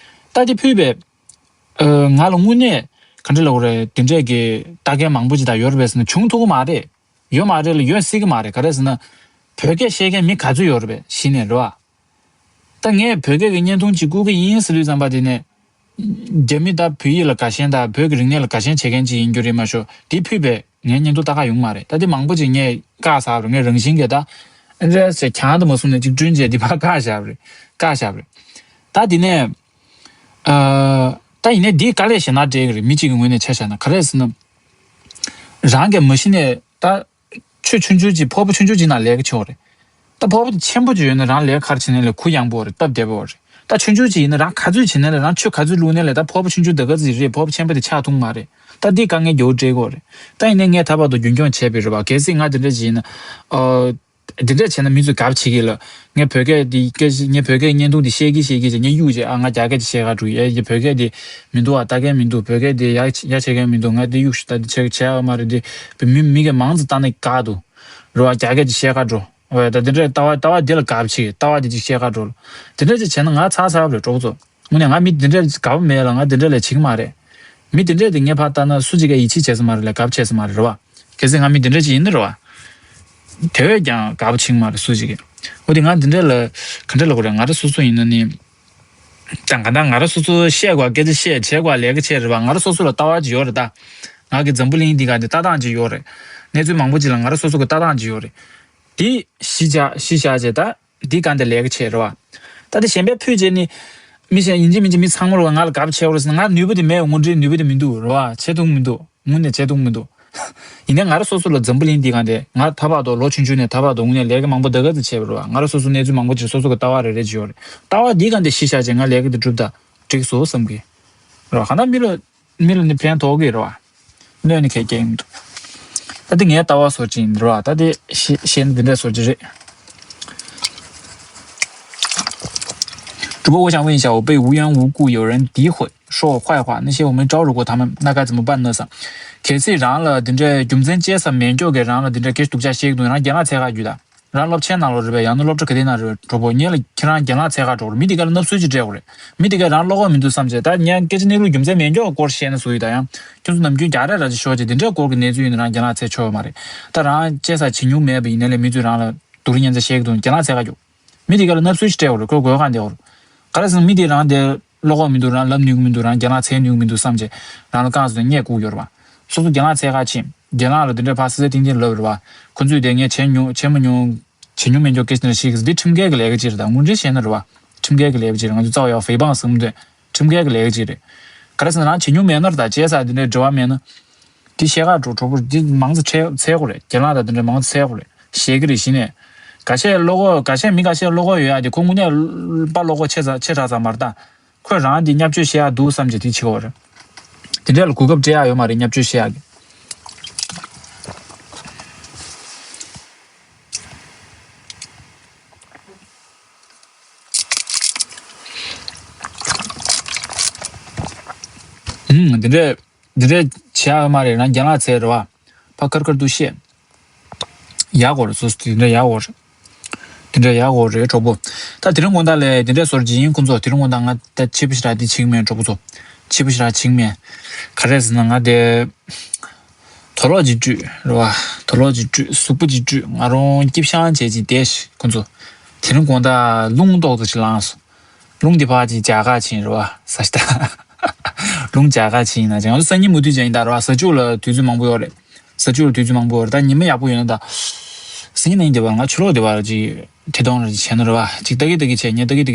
ད་དེ་ཕུད་པའི་ཨ་ང་ལ་དངོས་གནས་ག་འདྲ་ལབ་དགོས་རེད། དེ་འདྲས་ཀྱི་ལྟ་མཁན་མང་པོ་ཅིག་ད་ཡོད་རེད་པས་ཟེར་ན་བྱུང་ཐུབ་ཀྱི་མ་རེད། ཡོད་མ་རེད་ལ་ཡོད་སྲིད་ཀྱི་མ་རེད། ག་རེ་ཟེར་ན། བོད་སྐད་བཤད་མཁན་མི་ག་ཚོད་ཡོད་རེད་པས་གཞི་ནས་རེད་བ། ད་ངས་བོད་སྐད་ཀྱི་བརྙན་ཐུང་ཅིག་བསྐུར་གྱི་ཡིན་ཟེར་དུས་ཙམ་པ་དེ་ནས། རྒྱ་མི་ད་བོད་ཡིག་ལ་དགའ་ཞེན་དང་བོད་ཀྱི་རིག་གནས་ལ་དགའ་ཞེན་བྱེད་མཁན་ཅིག་ཡིན་རྒྱུ་རེད་མ་གཞི། དེ་ཕུད་པས་ངའི་བརྙན་ཐུང་ལྟ་ག་ཡོང་མ་རེད། ད་དེ་མང་པོ་ཅིག་ངས་བཀག་ཚར་བ་རེད། ངས་རང་བཞིན་གྱིས་ད། ཨ་འདྲས་ཟེར་གྱང་དུ་མ་སོང་ནས་ཅིག་བསྐྲུན་བྱས་དེ་ཕར་བཀག་བཞག་པ་རེད། བཀག་བཞག་པ་རེད། ད་དེ་ནས། ཨ། ད་ཡིན་ནའི་འདིའི་དཀའ་ལས་ཞེ་དྲག་འཕྲད་ཀྱི་རེད། མི་གཅིག་གི་ངོས་ནས་ཆ་བཞག་ན། ག་རེ་ཟེར་ན། རང་གི་མ་གཞི་ནས་ད། ཆུ་ཆུང་ཆུང་ཅིག་ཕོར་པ་ཆུང་ཆུང་ཅིག་ནང་ལས་ཀ་བྱེད་པ་རེད། ད་ཕོར་པ་དེ་ཆེན་པོ་ཅིག་ཡོད་ན་རང་ལས་ཀ་ག་རེ་བྱེད་ནའི་ལས་གུ་ཡངས་པོ་རེད། སྟབས་བདེ་པོ་རེད། ད་ཆུང་ཆུང་ཅིག་ཡིན་ན་རང་ག་ཚོད་བྱེད་ནའི་ལས་རང་ཆུ་ག་ཚོད་བླུགས་ནའི་ལས་ད་ཕོར་པ་ཆུང་ཆུང་དེ་ག་ཚོད་ཅིག་རེད། ཕོར་པ་ཆེན་པོ་དེ་ཆག་ཐུབ་མ་རེད། ད་འདི་དཀའ་ངལ་རྒྱག་འཕྲད་ཀྱི་རེད། ད་ཡིན་ནའི་ངས་ད་བར་དུ་རྒྱུན་འཁྱོངས་བྱས་པ་རེད་བ། གལ་སྲིད་ང་དེ་འདྲ་ཅིག་ཡིན་ན། ཨ། འདི་འདྲ་བྱས་ན་མི་ཚོས་དགའ་པོ་བྱེད་ཀྱི་ལ། ངས་བོད་སྐད་འདི་སྐད་ཆ་ངས་བོད་སྐད་བརྙན་ཐུང་འདི་བཤད་ཀྱི་བཤད་ཀྱི་བྱས་ངས་གཡུག་བྱས། ཨ་ང་རྒྱ་སྐད་ཅིག་བཤད་ག་འགྲོ་ཡ། ཡ་བོད་སྐད་འདི་མི་འདུག་ཨ། ལྟ་མཁན་མི་འདུག་བོད་སྐད་འདི་ཡ་ཡ་བྱེད་མཁན་མི་འདུག་ང་འདི་གཡུག་ཞུ་ད་འདི་བྱེད་བྱེད་ཡ་མ་རེད། འདི་མི་མི་གི་མང་ཙམ་ལྟ་ན་དགའ་འདུག་རེད་བ། རྒྱ་སྐད་ཅིག་བཤད་ག་འགྲོ་བས། ད་འདི་འདྲ་ལྟ་བ་ལྟ་བ་འདི་ལ་དགའ་པོ་བྱེད། ལྟ་བ་འདི་ཅིག་བཤད་ག་འགྲོ་ལ། འདི་འདྲ་ཅིག་བྱས་ན་ང་ཚ་ཚ་བ་རེད་གྲོགས་པོ་ཚོ། དངོས་གནས་ང་མི་འདི་འདྲ་དགའ་པོ་མེད་ལ། ང་འདི་འདྲ་ལས་བྱེད་ཀྱི་མ་རེད། མི་འདི་འདྲ་དེ་ངས་ཕར་ལྟ་ན་སུ་གཅིག་གིས་ཡིད་ཆེས་བྱས་ས་མ་རེད་ལ། དགའ་པོ་བྱས་ས་མ་རེད་རེད་བ། གལ་སྲིད་ང་མི་འདི་འདྲ་ཅིག་ཡིན་ན་རེད་བ། དེ་བས་ཀྱང་དགའ་པོ་བྱེད་ཀྱི་མ་རེད་སུ་གཅིག་གིས། འོ་དེ་ང་འདི་འདྲ་ལ་ག་འདྲ་ལབ་དགོས་རེད། ང་རང་སོ་སོ་ཡིན་ན་ནི། ད་ག་ད་ང་རང་སོ་སོ་བཤད་དགོས་སྐད་ཆ་བཤད་བྱེད་དགོས་ལས་ཀ་བྱེད་རེད་བ། ང་རང་སོ་སོ་ལ་ལྟ་བ་ཅིག་ཡོད་རེད་ད། ང་གི་འཛམ་བུ་གླིང་འདི་ག་འདི་ལྟ་སྟངས་ཅིག་ཡོད་རེད། གནས་ཚུལ་མང་པོ་ཅིག་ལ་ང་རང་སོ་སོ་གི་ལྟ་སྟངས་ཅིག་ཡོད་རེད། དེ་གཞི་བཞག་གཞི་བཞག་བྱས་ད། འདི་ག་འདི་ལས་ཀ་བྱེད་རེད་བ། ད་དེ་གཞན་པའི་ཕུད་བྱས་ནི། མི་གཞན་ཡིན་གཅིག་མིན་གཅིག་མི་ཚང་མ་རེད་བ། ང་ལ་དགའ་པོ་བྱེད་དགོས་རེད་ཟེར་ན་ང་ལ་ནུས་པ་དེ་མེད། དངོས་འབྲེལ་ནུས་པ་དེ་མི་འདུག་རེད་བ། བྱེད་ཐུབ་མི་འདུག་དངོས་གནས་བྱེད་ཐུབ་མི་འདུག་ཡིན་ནའི་ང་རང་སོ་སོ་ལ་འཛམ་བུ་གླིང་འདི་ག་འདི་ང་ད་བར་དུ་ལོ་ཆུང་ཆུང་ནས་ད་བར་དུ་དངོས་གནས་ལས་ཀ་མང་པོ་ད་ག་ཚོད་བྱས་པ་རེད་བ། ང་རང་སོ་སོ་གནས་ཚུལ་མང་པོ་ཅིག་སོ་སོ་གི་ལྟ་བ་རེ་རེ་ཅིག་ཡོད་རེད། ལྟ་བ་འདི་ག་འདི་གཞི་བཞག་བྱས་ང་ལས་ཀ་འདི་སྒྲུབ་ད་འགྲིག་སོང་བསམ་གི་རེད་བ། གང་ལྟར་མི་ལ་མི་ལ་ནི་ཕན་ཐོགས་ཀྱི་རེད་བ། གནོད་ནི་གལ་ཆེན་མི་འདུག་ད་དེ་ངའི་ལྟ་བ་བཟོ་ཅིག་ཡིན་རེད་བ། ད་དེ་ཤེས་ཤེས་ན་འདི་འདྲ་བཟོ་ཅིག་རེད། 主播，我想问一下，我被无缘无故有人诋毁，说我坏话，那些我没招惹过他们，那该怎么办呢？ ཟེར། གལ་སྲིད་རང་ལ་འདི་འདྲའི་རྒྱུ་མཚན་བཅད་ས་མེད་མགྱོགས་ཀྱི་རང་ལ་འདི་འདྲའི་སྐད་ཆ་སྡུག་ཅག་བཤད་ཀྱི་འདུག་རང་རྒན་ལགས་འཚོལ་ག་རྒྱུགས་ད། རང་སློབ་ཆེན་ནང་ལོགས་རེད་པས། ཡང་ན་སློབ་གྲྭ་ག་དེ་ནང་རེད་པས། གྲོགས་པོ་ངེད་ལ་ཁྱེད་རང་རྒན་ལགས་འཚོལ་ག་འགྲོ་རེད། མི་དེ་ག་ལ་སྣབས་སུལ་ཅིག་སྤྲད་དགོས་རེད། མི་དེ་ག་རང་བློ་ཁོག་མི་འདུག་བསམ་བྱས། ད་ངས་སྐད་ཆ་གནས་ལུགས་རྒྱུ་མཚན་མེད་མགྱོགས་སྐོར་བཤད་ན་བཟོ་ཡི་ད། ཡང་ཁྱོད་ཚོ་ནམ་རྒྱུན་རྒྱག་རེས་ར་ཅིག་ཤོར་བྱས་དེ་འདྲའི་སྐོར་གྱི་གནས་ཚུལ་ཡིན་ན་རང་རྒན་ལགས་འཚོལ་ཆོག་ཡོད་མ་རེད། ད་རང་བཅད་ས་བྱེད་མྱོང་མེད་པ་ཡིན་ནའི་ལས་མི་ཚོས་རང་ལ་སྡུག་རུས་ཉེན་ཚ་བཤད་གི་འདུག་རྒན་ལགས་འཚོལ་ག་རྒྱུགས། མི་དེ་ག་ལ་སྣབས་སུལ་ཅིག་སྤྲད་དགོས་རེད། ཁོས་དགོས་གང་བསྡད་དགོས་རེད། ག་རེ་ཟེར་ན་མི་དེ་རང་དེ་བློ་ཁོག་མི་འདུག་རང་ལབ་ནུས་ཀྱི་མི་འདུག་རང་རྒན་ལགས་འཚོལ་ནུས་ཀྱི་མི་འདུག་བསམ་བྱས་རང་ལ་རྐང་བཙུགས་ནས་བསྙད་བཀུག་ཡོད་རེད་པ། སོ་སོ་རྒན་ལགས་འཚོལ་ག་ཕྱིན། རྒན་ལགས་ལ་དེ་འདྲའི་ཕར་སི་སི་ཐིང་ཐིང་ལབ་རེད་པ། ཁོ་ཚོས་དེ་ངས་བྱས་མྱོང་བྱས་མ་མྱོང་། བྱེད་མྱོང་མེད་མགྱོགས་སྐད་ཆ་འདི་འདྲ་ཞིག་འདི་ཁྲིམས་འགལ་གྱི་ལས་ཀ་ཅིག་རེད་ད། དངོས་འབྲེལ་བཤད་ན་རེད་པ། ཁྲིམས་འགལ་གྱི་ལས་ཀ་ཅིག་རེད། ང་ཚོ་རྩ་བ་ཡག་བེ་བང་ཟེར་མི་འདུག་ཁྲིམས་འགལ་གྱི་ལས་ཀ་ཅིག་རེད། ག་རེ་ཟེར་ན་རང་བྱེད་མྱོང་མེད་ན་རེད་ད། བྱས་ས་འདི་འདྲའི་འབྲེལ་བ་མེད་ན། འདི་བཤད་ག་འགྲོ་གྲོགས་པོ་འདི་མང་ཙམ་འཚོལ་འཚོལ་དགོས་རེད། རྒན་ལགས་དང་འདི་འདྲའི་མང་ཙམ་འཚོལ་དགོས་རེད། བཤད་ཀྱི་རེད་གཞི་ནས། འགའ་ཤས་བློ་ཁོག་འགའ་ཤས་མི་འགའ་ཤས་བློ་ཁོག་ཡོད་ཡ། དེ་ཁོ་དངོས་གནས་དཔའ་བློ་ཁོག་ཆེ་ཙག་ཆེ་དྲགས་ཙག་མ་རེད་ད། ཁོས་རང་འདི་བརྙས་བཅོས་བྱེད་ཡག་འདུག་བསམ་བྱས་དེ་བྱེད་དགོས་རེད། དེ་འདྲ་ལ་གོ་སྐབས་སྤྲད་ཡག་ཡོད་མ་རེད། བརྙས་བཅོས་བྱེད་ཡག་གི། ཨུམ། དེ་འདྲ་དེ་འདྲ་བྱེད་ཡག་ཡོད་མ་རེད། རང་རྒན་ལགས་འཚོལ་རེད་པ། ཕར་ཁར་ཁར་འདུག་བཤད། ཡག་གོ་རེད། སོ་སོ་དེ་འདྲ་ཡག་གོ་རེད། དེ་འདྲ་ཡག་གོ་རེད་གྲོགས་པོ། ད་དེ་རིང་དགོང་དག་ལས་དེ་འདྲ་བཟོ་འདྲ་ཅིག་ཡིན་ཁོང་ཚོ། དེ་རིང་དགོང་དག་ང་ད་ཕྱི་པོ་ཞེ་དྲག་དེ་བྱེད་ཀྱི་མེད་གྲོགས་པོ་ཚོ། ཕྱི་པོ་ཞེ་དྲག་བྱེད་ཀྱི་མེད། ག་རེ་ཟེར་ན་ང་དེ། དུག་ལོག་ཅིག་བཀྲུས་རེད་པ། དུག་ལོག་ཅིག་བཀྲུས། གཟུགས་པོ་ཅིག་བཀྲུས། ང་རང་སྐྱིད་ཤང་བྱས་ཅིག་བསྡད་ཤག་ཁོང་ཚོ། དེ་རིང་དགོང་དག་རླུང་ཏོག་ཙམ་ཞིག་ལངས་སོང་། རླུང་འདི་ཕར་ཅིག་འཇགས་ག་ཕྱིན་རེད་པ། ས་ཞིག་ད། རླུང་འཇགས་ག་ཕྱིན་ན་ཅང་སང་ཉིན་མུ་མཐུད་ཅིག་ཡིན་ད་རེད་པ། གཟའ་མཇུག་ལ་དུས་ཚོད་མང་པོ་ཡོད་རེད། གཟའ་མཇུག་ལ་དུས་ཚོད་མང་པོ་ཡོད་རེད། ད་ཉི་མ་ཡག་པོ་ཡོད་ན་ད། སང་ཉིན་ནས་འདི་པར་ང་ཕྱི་ལོགས་འདི་པར་ཅིག་ཁྲི་སྟོང་རེ་ཅིག་བྱས་ན་རེད་པ། ཅིག་ལྟ་གི་ལྟ་གི་བྱས། ངས་ལྟ་གི་ལྟ་གི།